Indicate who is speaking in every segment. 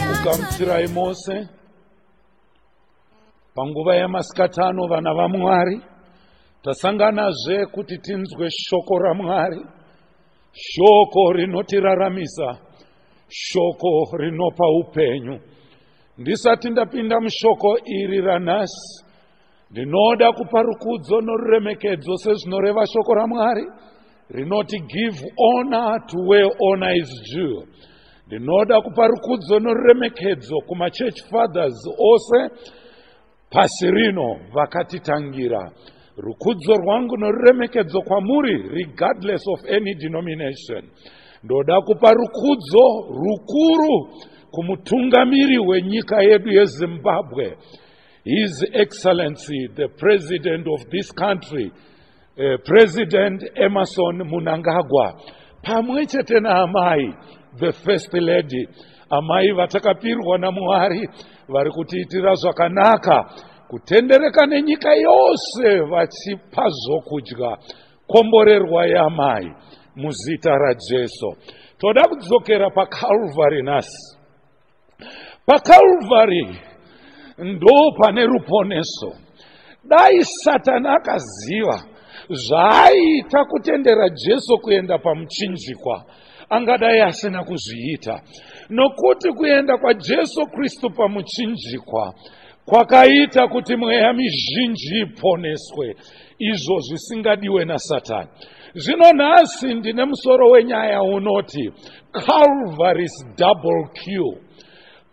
Speaker 1: Ndinokugamuchirai mose panguva yamasikatano, vana vaMwari. Tasanganazve kuti tinzwe shoko raMwari, shoko rinotiraramisa, shoko rinopa upenyu. Ndisati ndapinda mushoko iri ranhasi, ndinoda kupa rukudzo noruremekedzo sezvinoreva shoko raMwari rinoti, "Give honor to where honor is due." Ndinoda kupa rukudzo noruremekedzo kumachurch fathers ose pasi rino vakatitangira. Rukudzo rwangu noruremekedzo kwamuri, regardless of any denomination. Ndoda kupa rukudzo rukuru kumutungamiri wenyika yedu yeZimbabwe, His Excellency the President of this country, President Emmerson Mnangagwa, pamwe chete naamai the First Lady, amai vatakapirwa naMwari, vari kutiitira zvakanaka kutendereka nenyika yose vachipa zvokudya. Komborerwa yamai muzita raJesu. Toda kudzokera paCalvary nhasi. PaCalvary ndo pane ruponeso. Dai Satani akaziva zvaaita kutendera Jesu kuenda pamuchinjikwa, angadai asina kuzviita, nokuti kuenda kwaJesu Kristu pamuchinjikwa kwakaita kuti mweya mizhinji iponeswe, izvo zvisingadiwe naSatani. Zvino nhasi ndine musoro wenyaya unoti "Calvary's Double Q".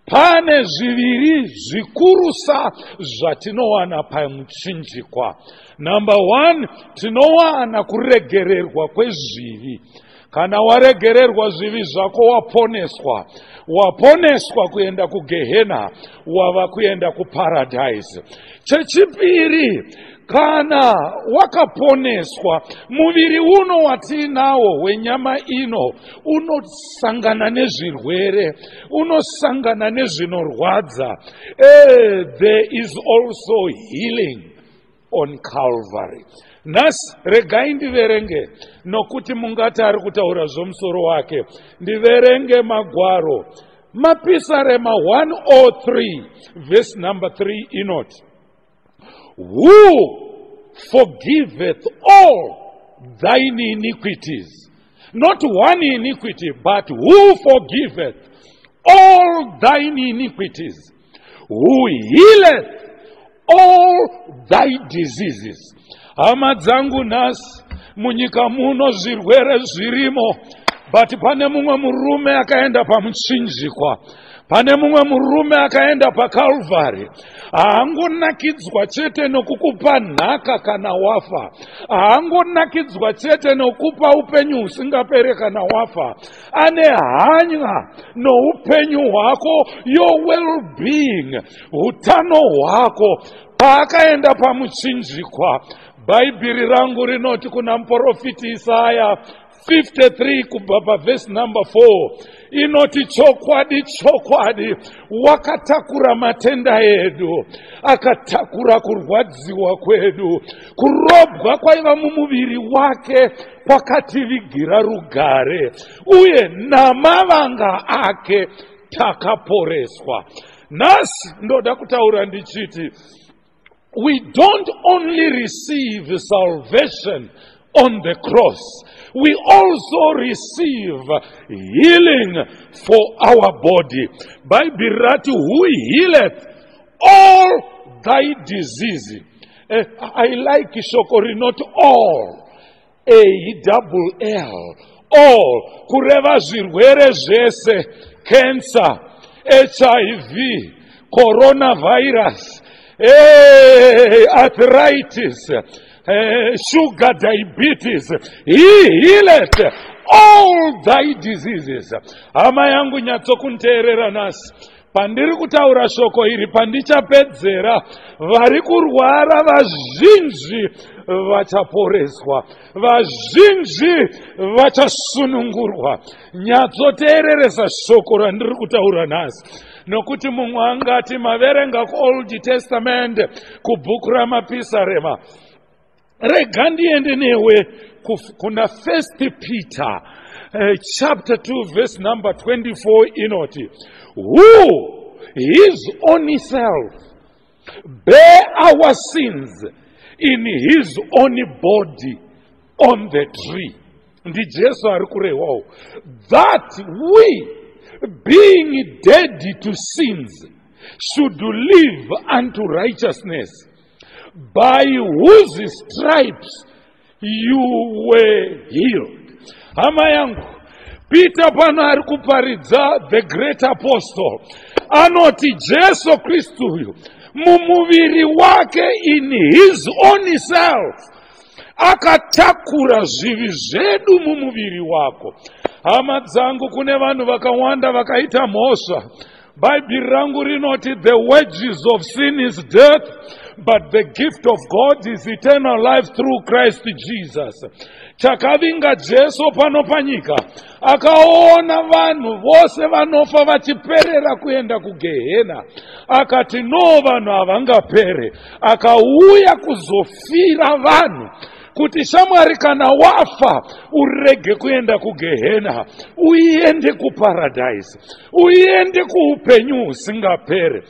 Speaker 1: Pane zviviri zvikurusa zvatinowana pamuchinjikwa. Number one, tinowana kuregererwa kwezvivi. Kana waregererwa zvivi zvako, waponeswa. Waponeswa kuenda kugehena, wava kuenda kuparadhaisi. Chechipiri, kana wakaponeswa, muviri uno watiinawo wenyama ino unosangana nezvirwere, unosangana nezvinorwadza. There is also healing on Calvary. Nhasi regai ndiverenge, nokuti mungati ari kutaura zvomusoro wake. Ndiverenge magwaro, Mapisarema 103 verse number 3 inoti, "Who forgiveth all thine iniquities." Not one iniquity, but who forgiveth all thine iniquities, who healeth all thy diseases. Hama dzangu, nhasi munyika muno zvirwere zvirimo, but pane mumwe murume akaenda pamuchinjikwa, pane mumwe murume akaenda paCalvary. Haangonakidzwa chete nokukupa nhaka kana wafa, haangonakidzwa chete nokupa upenyu husingapere kana wafa. Ane hanya noupenyu hwako, your well-being, utano hwako. Paakaenda pamuchinjikwa, Bhaibheri rangu rinoti kuna muprofiti Isaya 53 kubva pavhesi number 4, inoti, "Chokwadi, chokwadi, wakatakura matenda edu, akatakura kurwadziwa kwedu. Kurobwa kwaiva mumuviri wake kwakativigira rugare, uye namavanga ake takaporeswa." Nhasi ndoda kutaura ndichiti we don't only receive salvation on the cross, we also receive healing for our body. Bhaibheri rati, "Who healeth all thy disease." I like shoko rinoti "all", A double L, all, kureva zvirwere zvese: cancer, HIV, coronavirus, arthritis, sugar diabetes. He healeth all thy diseases. Hama yangu, nyatsokunteerera nhasi pandiri kutaura shoko iri. Pandichapedzera, vari kurwara vazhinji vachaporeswa, vazhinji vachasunungurwa. Nyatsoteereresa shoko randiri kutaura nhasi, nokuti mumwe angati maverenga kuOld Testament, kubhuku raMapisarema. Rega ndiende newe kuna First Peter. Chapter 2 verse number 24 inoti, "Who his own self bear our sins in his own body on the tree." NdiJesu ari kurehwawo. "That we, being dead to sins, should live unto righteousness, by whose stripes you were healed." Hama yangu, Peter pano ari kuparidza, the great apostle, anoti Jesu Kristu uyu mumuviri wake, in his own self, akatakura zvivi zvedu mumuviri wako. Hama dzangu, kune vanhu vakawanda vakaita mhosva. Bhaibheri rangu rinoti, "The wages of sin is death, but the gift of God is eternal life through Christ Jesus." Chakavinga Jesu pano panyika, akaona vanhu vose vanofa vachiperera kuenda kugehena, akati, "No, vanhu havangapere." Akauya kuzofira vanhu kuti, shamwari, kana wafa urege kuenda kugehena, uende kuparadhaisi, uende kuupenyu husingapere.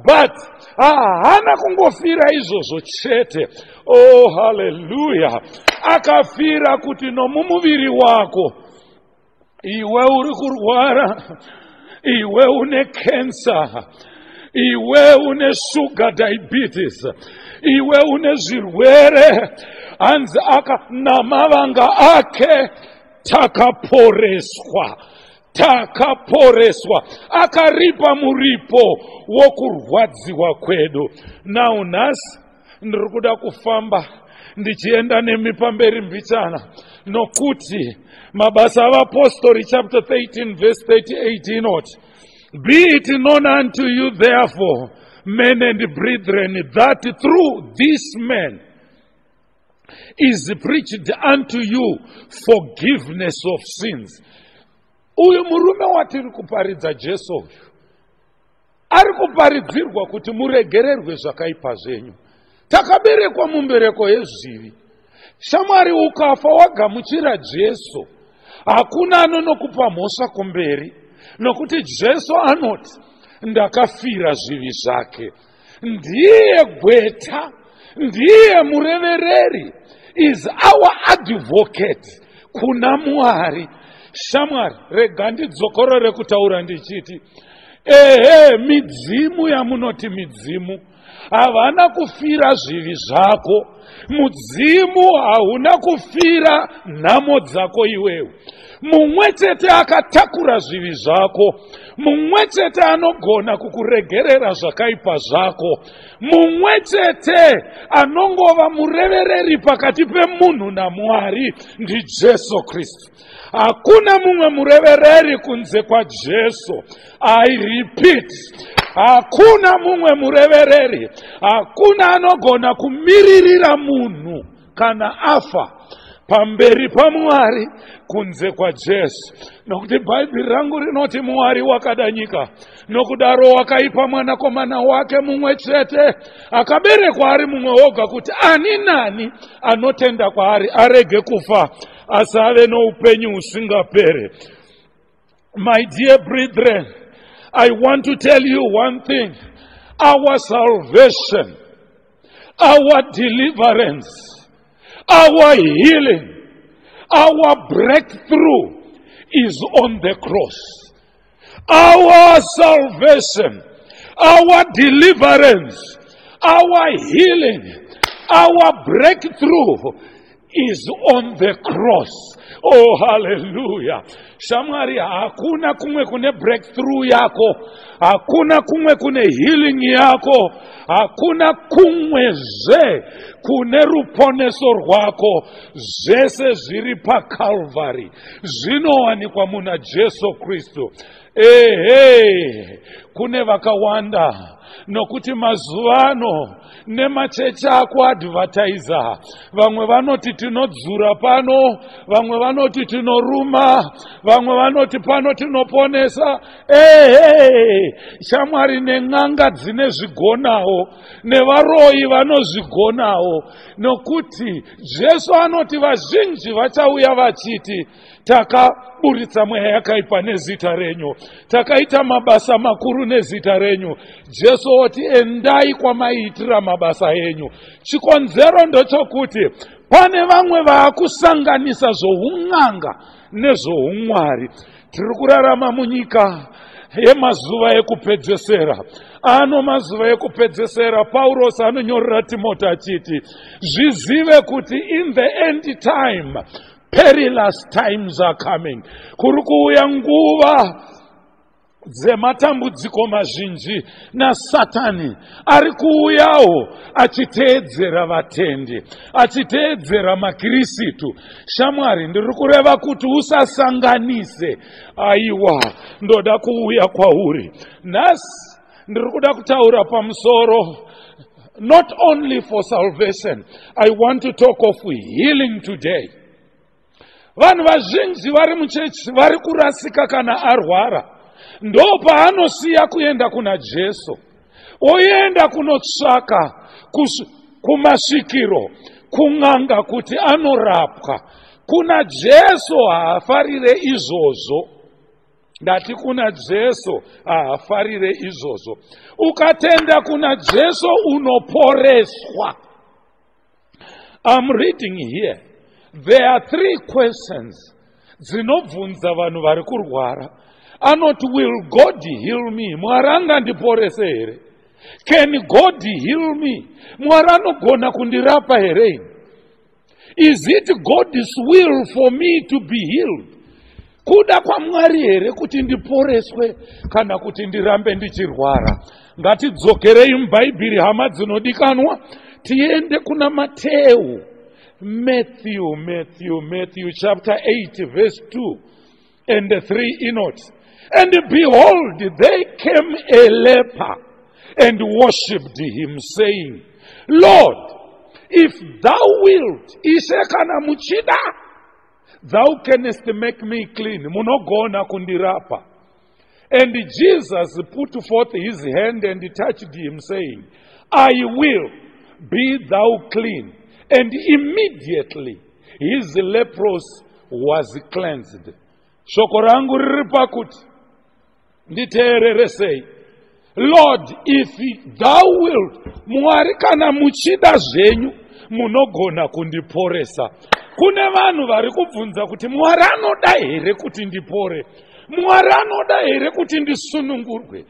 Speaker 1: But haana kungofira izvozvo chete. Oh, haleluya! Akafira kuti nomumuviri wako, iwe uri kurwara, iwe une kensa, iwe une sugar diabetes, iwe une zvirwere, hanzi aka namavanga ake takaporeswa, takaporeswa. Akaripa muripo wokurwadziwa kwedu. Now nhasi ndiri kuda kufamba ndichienda nemi pamberi mbichana, nokuti Mabasa Avapostori chapter 13 verse 38 inoti, "Be it known unto you therefore, men and brethren, that through this man is preached unto you forgiveness of sins." Uyu murume watiri kuparidza, Jesu uyu, ari kuparidzirwa kuti muregererwe zvakaipa zvenyu. Takaberekwa mumbereko yezvivi. Shamwari, ukafa wagamuchira Jesu, hakuna anonokupa mhosva kumberi, nokuti Jesu anoti, "Ndakafira zvivi zvake." Ndiye gweta, ndiye murevereri, is our advocate kuna Mwari. Shamwari, rega ndidzokorore kutaura ndichiti, ehe, midzimu yamunoti midzimu havana kufira zvivi zvako. Mudzimu hauna kufira nhamo dzako iwewe. Mumwe chete akatakura zvivi zvako, mumwe chete anogona kukuregerera zvakaipa zvako, mumwe chete anongova murevereri pakati pemunhu naMwari ndiJesu Kristu. Hakuna mumwe murevereri kunze kwaJesu. I repeat, hakuna mumwe murevereri, hakuna anogona kumiririra munhu kana afa pamberi paMwari kunze kwaJesu, nokuti Bhaibheri rangu rinoti, "Mwari wakada nyika, nokudaro wakaipa mwanakomana wake mumwe chete akaberekwa ari mumwe woga, kuti ani nani anotenda kwaari arege kufa, asi ave noupenyu husingapere." My dear brethren, I want to tell you one thing: our salvation, our deliverance, our healing, our breakthrough is on the cross. Our salvation, our deliverance, our healing, our breakthrough is on the cross. Oh, hallelujah! Shamwari, hakuna kumwe kune breakthrough yako, hakuna kumwe kune healing yako, hakuna kumwezve kune ruponeso rwako. Zvese zviri paCalvary, zvinowanikwa muna Jesu Kristu. Ehe, kune vakawanda Nokuti mazuva ano nemachechi akuadvertisa, vamwe vanoti tinodzura pano, vamwe vanoti tinoruma, vamwe vanoti pano tinoponesa. Ehe, shamwari, nen'anga dzine zvigonawo, nevaroyi vanozvigonawo, nokuti Jesu anoti vazhinji vachauya vachiti, "Takaburitsa mweya yakaipa nezita renyu, takaita mabasa makuru nezita renyu." Jesu oti, "Endai kwamaiitira mabasa enyu." Chikonzero ndechokuti pane vamwe vaakusanganisa zvoun'anga nezvoumwari. Tiri kurarama munyika yemazuva ekupedzesera ano. Mazuva ekupedzesera, Paurosi anonyorera Timoti achiti, "Zvizive kuti in the end time perilous times are coming." Kuri kuuya nguva dzematambudziko mazhinji, naSatani ari kuuyawo achiteedzera vatendi, achiteedzera maKirisitu. Shamwari, ndiri kureva kuti usasanganise. Aiwa, ndoda kuuya kwauri nhasi. Ndiri kuda kutaura pamusoro not only for salvation, I want to talk of healing today. Vanhu vazhinji vari muchechi vari kurasika. Kana arwara, ndo paanosiya kuenda kuna Jesu, oenda kunotsvaka kumasvikiro, kun'anga, kuti anorapwa. Kuna Jesu haafarire izvozvo. Ndati kuna Jesu haafarire izvozvo. Ukatenda kuna Jesu, unoporeswa. I'm reading here, there are three questions dzinobvunza vanhu vari kurwara. Anoti, "Will God heal me? Mwari angandiporese here? Can God heal me? Mwari anogona kundirapa here ini? Is it God's will for me to be healed? Kuda kwaMwari here kuti ndiporeswe kana kuti ndirambe ndichirwara?" Ngatidzokerei muBhaibheri, hama dzinodikanwa, tiende kuna Mateu, Matthew, Matthew, Matthew chapter 8 verse 2 and 3. Inoti, "And behold, there came a leper and worshipped him, saying, 'Lord, if thou wilt,'" Ishe, kana muchida, "thou canst make me clean." Munogona kundirapa. "And Jesus put forth his hand and touched him, saying, 'I will, be thou clean.' And immediately his leprosy was cleansed." Shoko rangu riri pakuti, nditeereresei, "Lord, if thou wilt," Mwari, kana muchida zvenyu, munogona kundiporesa. Kune vanhu vari kubvunza kuti, "Mwari anoda here kuti ndipore? Mwari anoda here kuti ndisunungurwe?"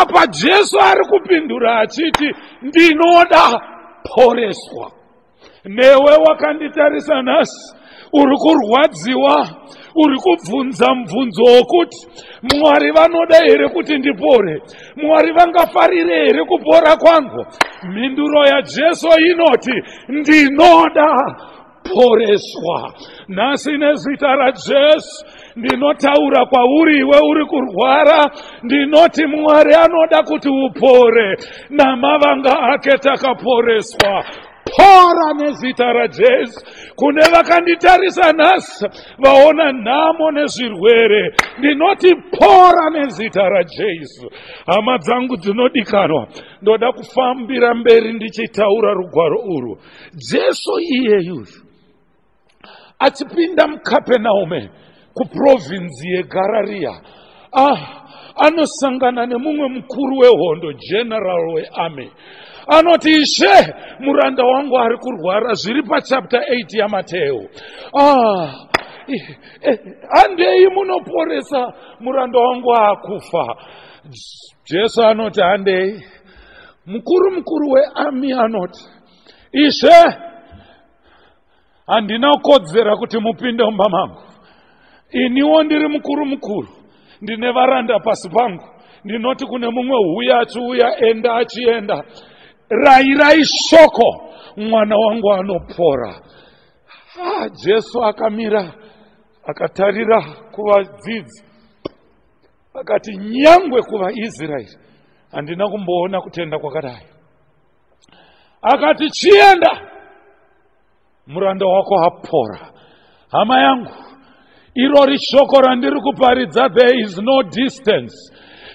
Speaker 1: Apa Jesu ari kupindura achiti, "Ndinoda, poreswa." Newe wakanditarisa nhasi, uri kurwadziwa, uri kubvunza mubvunzo wokuti, "Mwari vanoda here kuti ndipore? Mwari vangafarire here kupora kwangu?" Mhinduro yaJesu inoti, "Ndinoda, poreswa." Nhasi, nezita raJesu, ndinotaura kwauri iwe uri kurwara, ndinoti Mwari anoda kuti upore. Namavanga ake takaporeswa. Pora nezita raJesu. Kune vakanditarisa nhasi, vaona nhamo nezvirwere, ndinoti pora nezita raJesu. Hama dzangu dzinodikanwa, ndoda kufambira mberi ndichitaura rugwaro urwu. Jesu iyeyu achipinda muKapenaume, kuprovinzi yeGarariya, anosangana nemumwe mukuru wehondo, general wearmy. Anoti, "Ishe, muranda wangu ari kurwara." Zviri pachapter 8 yaMateo. "Handei munoporesa muranda wangu, akufa." Jesu anoti, "Handei." Mukuru mukuru wearmy anoti, "Ishe, handina kukodzera kuti mupinde mumba mangu. Iniwo ndiri mukuru mukuru, ndine varanda pasi pangu. Ndinoti kune mumwe, 'Huya,' achiuya, 'Enda,' achienda. Rayirai shoko, mwana wangu anopora." Jesu akamira, akatarira kuvadzidzi, akati, "Nyangwe kuvaIsraeri Handina kumboona kutenda kwakadai. Akati, "Chienda, muranda wako apora." Hama yangu, irori shoko randiri kuparidza, there is no distance.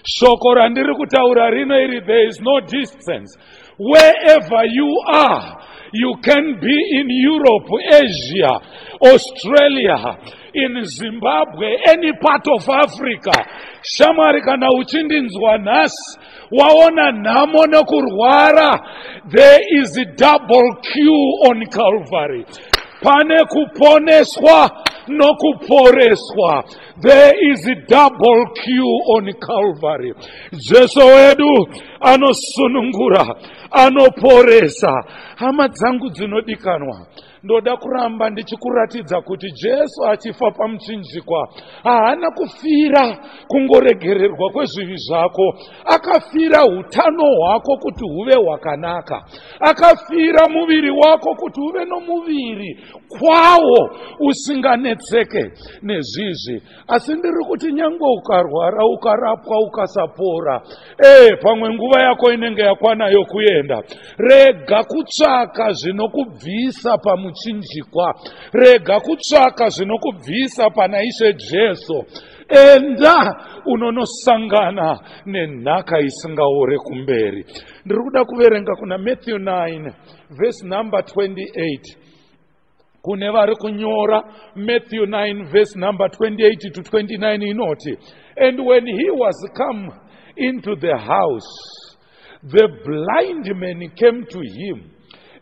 Speaker 1: Shoko randiri kutaura rino iri, there is no distance. Wherever you are, you can be in Europe, Asia, Australia, in Zimbabwe, any part of Africa. Shamwari, kana uchindinzwa nhasi, waona nhamo nekurwara, there is a double cure on Calvary. Pane kuponeswa nokuporeswa. There is a double cure on Calvary. Jesu wedu anosunungura, anoporesa. Hama dzangu dzinodikanwa, ndoda kuramba ndichikuratidza kuti Jesu achifa pamuchinjikwa haana kufira kungoregererwa kwezvivi zvako. Akafira utano hwako kuti huve hwakanaka. Akafira muviri wako kuti uve nomuviri kwawo usinganetseke nezvizvi. Asi ndiri kuti nyange ukarwara, ukarapwa, ukasapora, pamwe nguva yako inenge yakwana yokuenda, rega kutsvaka zvinokubvisa pamuchinjikwa. Rega kutsvaka zvinokubvisa pana Ishe Jesu. Enda unonosangana nenhaka isingaore kumberi. Ndiri kuda kuverenga kuna Matthew 9 verse number 28. Kune vari kunyora, Matthew 9 verse number 28 to 29 inoti, "And when he was come into the house, the blind men came to him,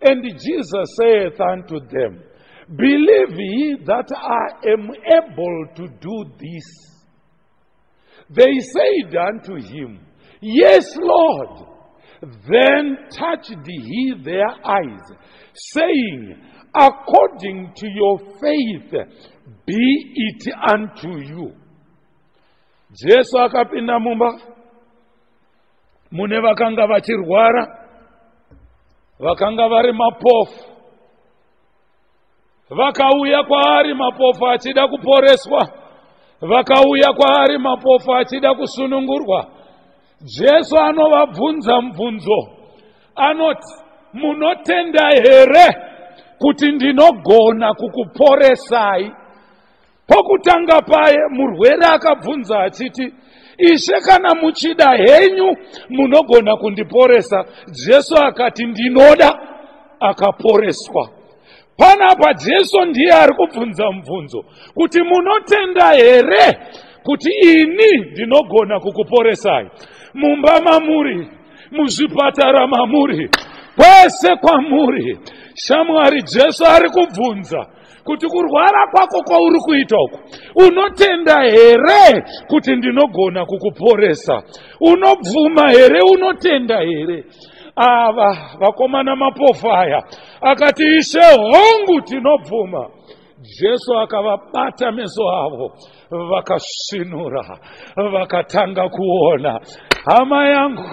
Speaker 1: and Jesus saith unto them, 'Believe ye that I am able to do this?' They said unto him, 'Yes, Lord.' Then touched he their eyes, saying, 'According to your faith be it unto you.'" Jesu akapinda mumba mune vakanga vachirwara, vakanga vari mapofu. Vakauya kwaari mapofu achida kuporeswa, vakauya kwaari mapofu achida kusunungurwa. Jesu anovabvunza mubvunzo, anoti, "Munotenda here kuti ndinogona kukuporesai?" Pokutanga paye murwere akabvunza achiti, "Ishe, kana muchida henyu munogona kundiporesa." Jesu akati, "Ndinoda." Akaporeswa. Panapa Jesu ndiye ari kubvunza mubvunzo kuti, "Munotenda here kuti ini ndinogona kukuporesai?" Mumba mamuri, muzvipatara mamuri, kwese kwamuri, shamwari, Jesu ari kubvunza kuti, "Kurwara kwako kwauri kuita uku, unotenda here kuti ndinogona kukuporesa? Unobvuma here? Unotenda here?" Ava vakomana mapofu aya akati, "Ishe, hongu, tinobvuma." Jesu akavabata meso avo, vakasvinura, vakatanga kuona. Hama yangu,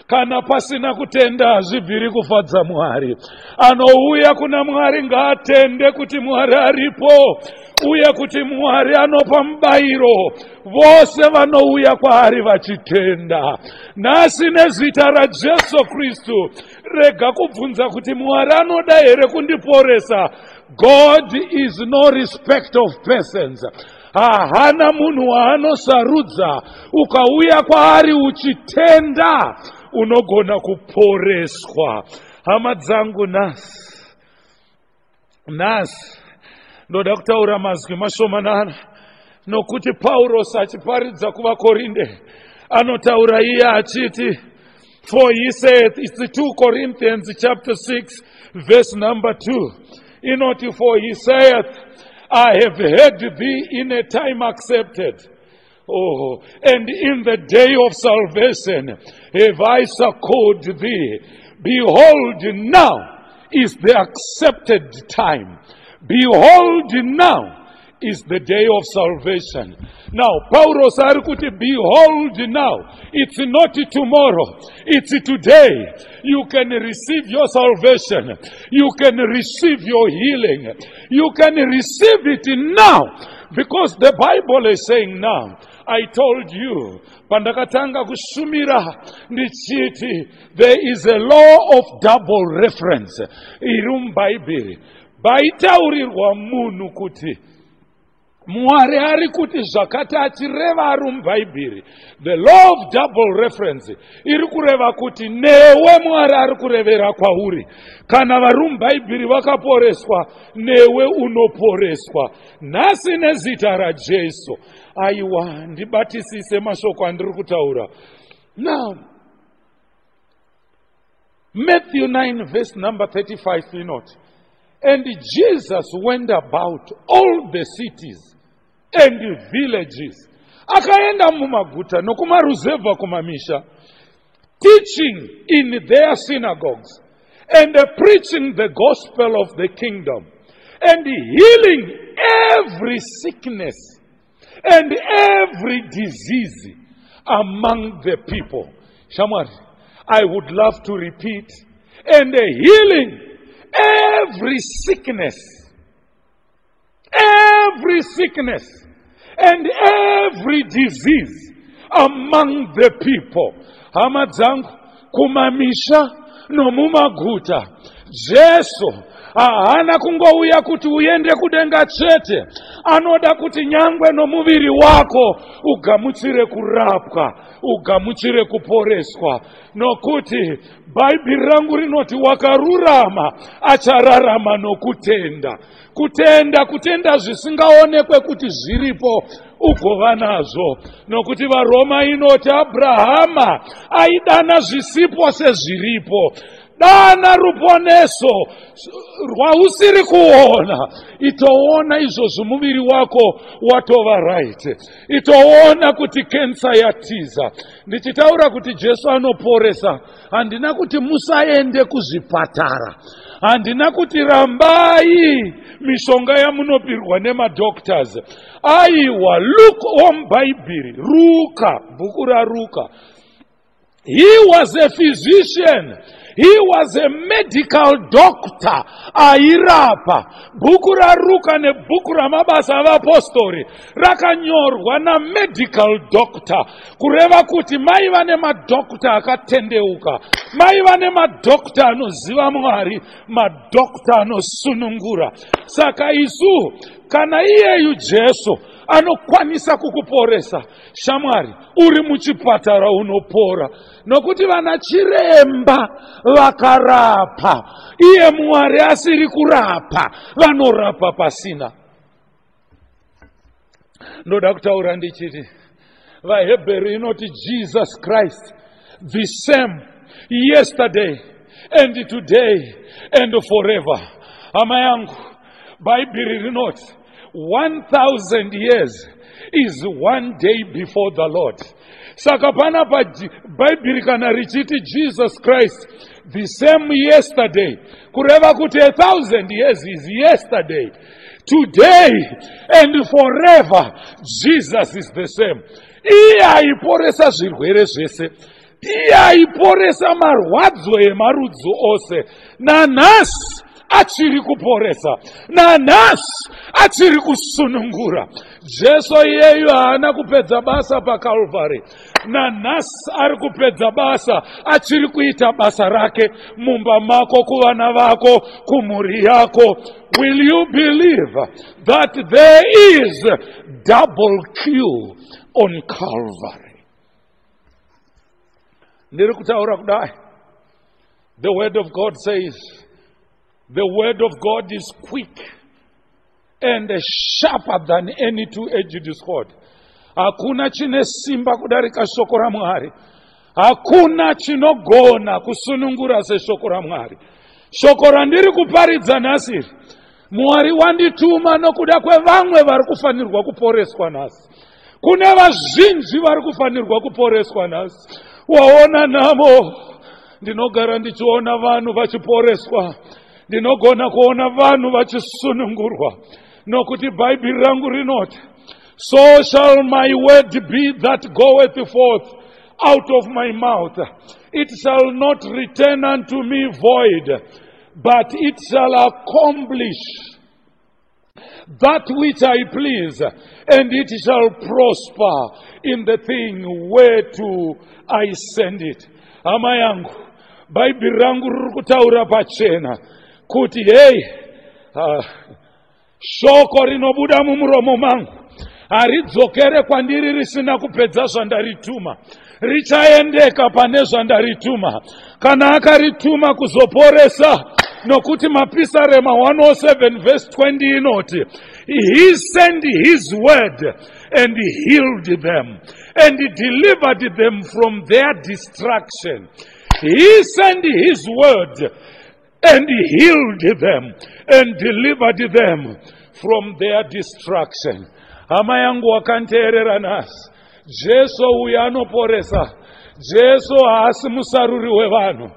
Speaker 1: kana pasina kutenda hazvibviri kufadza Mwari. Anouya kuna Mwari ngaatende kuti Mwari aripo uye kuti Mwari anopa mubayiro vose vanouya kwaari vachitenda. Nhasi, nezita raJesu Kristu, rega kubvunza kuti Mwari anoda here kundiporesa. God is no respect of persons. Haana munhu waanosarudza. Ukauya kwaari uchitenda, unogona kuporeswa. Hama dzangu, nhasi ndoda kutaura mazwi mashomanana, nokuti Paurosi achiparidza kuvaKorinde anotaura iye achiti, for he saith, it's 2 Corinthians chapter 6 verse number 2, inoti, "For he saith, 'I have heard thee in a time accepted. Oh, and in the day of salvation have I succored thee.' Behold, now is the accepted time. Behold, now is the day of salvation." Now, Paulos ari kuti, "Behold now." It's not tomorrow, it's today. You can receive your salvation. You can receive your healing. You can receive it now. Because the Bible is saying now, I told you, pandakatanga kushumira ndichiti there is a law of double reference iri muBhaibheri. Paitaurirwa munhu kuti Mwari ari kuti zvakati achireva ari muBhaibheri, the law of double reference iri kureva kuti newe Mwari ari kurevera kwauri. Kana vari muBhaibheri vakaporeswa, newe unoporeswa nhasi nezita raJesu. Aiwa, ndibatisise mashoko andiri kutaura. Now, Matthew 9 verse number 35 inoti, "And Jesus went about all the cities and villages," akaenda mumaguta nokumaruzevha kumamisha, "teaching in their synagogues and preaching the gospel of the kingdom and healing every sickness and every disease among the people." Shamwari, I would love to repeat: and healing every sickness, every sickness and every disease among the people. Hama dzangu, kumamisha nomumaguta, Jesu haana kungouya kuti uende kudenga chete. Anoda kuti nyangwe nomuviri wako ugamuchire kurapwa, ugamuchire kuporeswa, nokuti Bhaibheri rangu rinoti wakarurama achararama nokutenda. Kutenda, kutenda zvisingaonekwe kuti zviripo, ugova nazvo, nokuti vaRoma inoti Abrahama aidana zvisipo sezviripo. Dana ruponeso rwausiri kuona. Itoona izvozvo muviri wako watova right. Itoona kuti kensa yatiza. Ndichitaura kuti Jesu anoporesa, handina kuti musaende kuzvipatara, handina kuti rambai mishonga yamunopirwa nemadoctors. Aiwa, look omuBhaibheri, Ruka, bhuku raRuka. He was a physician, he was a medical doctor, airapa. Bhuku raRuka nebhuku raMabasa avapostori rakanyorwa namedical doctor, kureva kuti maiva nemadhokta akatendeuka, maiva nemadhokta anoziva Mwari, madhokta anosunungura. Saka isu, kana iyeyu Jesu anokwanisa kukuporesa, shamwari, uri muchipatara unopora, nokuti vana chiremba vakarapa, iye Mwari asiri kurapa, vanorapa pasina. Ndoda kutaura ndichiti vaHebheru inoti Jesus Christ the same yesterday and today and forever. Hama yangu, Bhaibheri rinoti 1000 years is one day before the Lord. Saka panapa Bhaibheri kana richiti Jesus Christ the same yesterday, kureva kuti 1000 years is yesterday, today and forever. Jesus is the same. Iye aiporesa zvirwere zvese, iye aiporesa marwadzo emarudzi ose, nanhasi achiri kuporesa, nanhasi achiri kusunungura. Jesu iyeyu haana kupedza basa paCalvary. Nanhasi ari kupedza basa, achiri kuita basa rake mumba mako, kuvana vako, kumhuri yako. Will you believe that there is double cure on Calvary? Ndiri kutaura kudai, the word of God says the word of God is quick and sharper than any two-edged sword. Hakuna chine simba kudarika shoko raMwari. Hakuna chinogona kusunungura seshoko raMwari. Shoko randiri kuparidza nhasi, Mwari wandituma nokuda kwevamwe vari kufanirwa kuporeswa nhasi. Kune vazhinji vari kufanirwa kuporeswa nhasi. Waona nhamo, ndinogara ndichiona vanhu vachiporeswa, ndinogona kuona vanhu vachisunungurwa, nokuti Bhaibheri rangu rinoti, "So shall my word be that goeth forth out of my mouth. It shall not return unto me void, but it shall accomplish that which I please, and it shall prosper in the thing whereto I send it. Hama yangu, Bhaibheri rangu riri kutaura pachena kuti hei, shoko rinobuda mumuromo mangu haridzokere kwandiri risina kupedza zvandarituma. Richaendeka pane zvandarituma. Kana akarituma kuzoporesa, nokuti Mapisarema 107 verse 20 inoti, He sent his word and healed them and delivered them from their destruction. He sent his word and healed them and delivered them from their destruction. Hama yangu wakanteerera nhasi, Jesu uyu anoporesa. Jesu haasi musaruri wevanhu.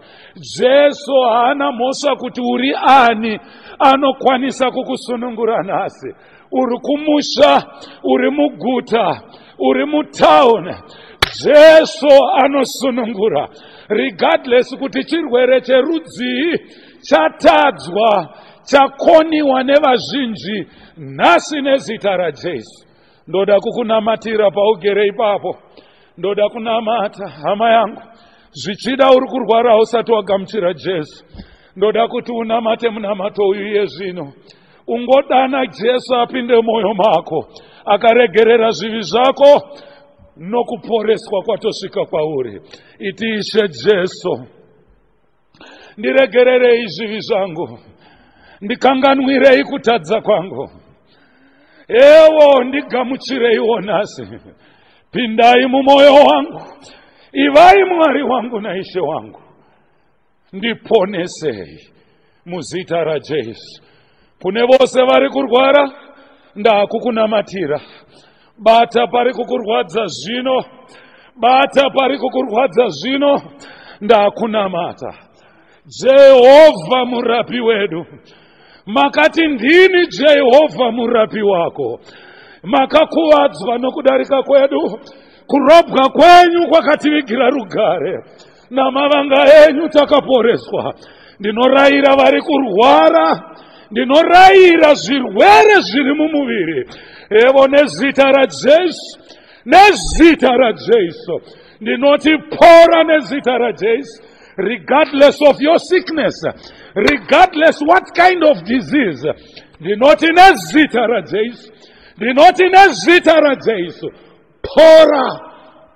Speaker 1: Jesu haana mhosva kuti uri ani, anokwanisa kukusunungura nhasi. Uri kumusha, uri muguta, uri mutauni, Jesu anosunungura. Regardless kuti chirwere cherudzii chatadzwa, chakoniwa nevazhinji, nhasi nezita raJesu ndoda kukunamatira paugere ipapo. Ndoda kunamata, hama yangu. Zvichida uri kurwara usati wagamuchira Jesu. Ndoda kuti unamate munamato uyu iye zvino. Ungodana Jesu apinde mwoyo mako, akaregerera zvivi zvako, nokuporeswa kwatosvika kwauri. Iti, Ishe Jesu, ndiregererei zvivi zvangu, ndikanganwirei kutadza kwangu. Ewo, ndigamuchireiwo nhasi. Pindai mumwoyo wangu, ivai Mwari wangu naIshe wangu, ndiponesei muzita raJesu. Kune vose vari kurwara, ndakukunamatira. Bata pari kukurwadza zvino, bata pari kukurwadza zvino. Ndakunamata. Jehovha murapi wedu, makati ndini Jehovha murapi wako. Makakuvadzwa nokudarika kwedu, kurobwa kwenyu kwakativigira rugare, namavanga enyu takaporeswa. Ndinorayira vari kurwara, ndinorayira zvirwere zviri mumuviri, evo, nezita raJesu, nezita raJesu ndinoti pora nezita raJesu. Regardless of your sickness, regardless what kind of disease, ndinoti nezita raJesu, ndinoti nezita raJesu, pora,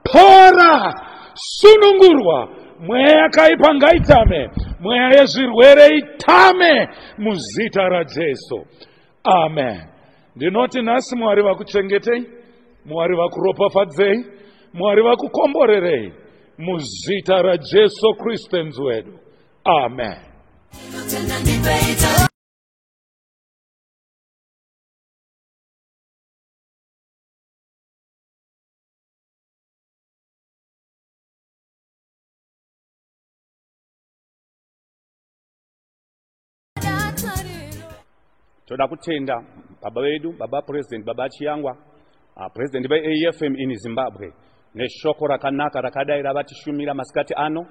Speaker 1: pora, sunungurwa. Mweya yakaipa ngaitame, mweya yezvirwere itame muzita raJesu. Amen. Ndinoti nhasi Mwari vakuchengetei, Mwari vakuropafadzei, Mwari vakukomborerei muzita raJesu Kristu wedu. Amen.
Speaker 2: Toda kutenda baba vedu, baba President, baba Chiyangwa, President veAFM in Zimbabwe, neshoko rakanaka rakadai ravatishumira masikati ano,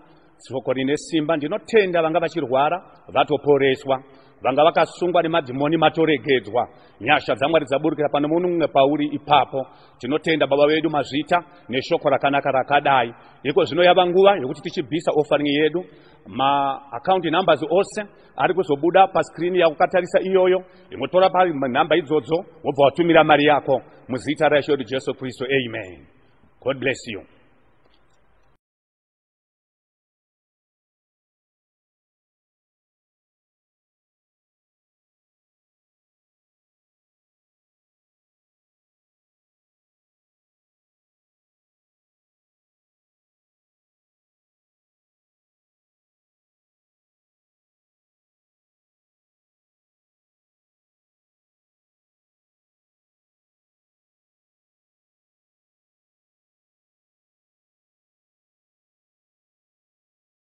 Speaker 2: shoko rine simba. Ndinotenda vanga vachirwara vatoporeswa, vanga vakasungwa nemadhimoni matoregedzwa. Nyasha dzaMwari dzaburukira pane mumwe pauri ipapo. Tinotenda baba vedu, mazvita neshoko rakanaka rakadai. Iko zvino yava nguva yekuti tichibvisa offering yedu. Maaccount numbers ose ari kuzobuda paskrini yakukatarisa iyoyo. Imotora panhamba idzodzo, wobva watumira mari yako muzita raIshe wedu Jesu Kristu. Amen. God bless you.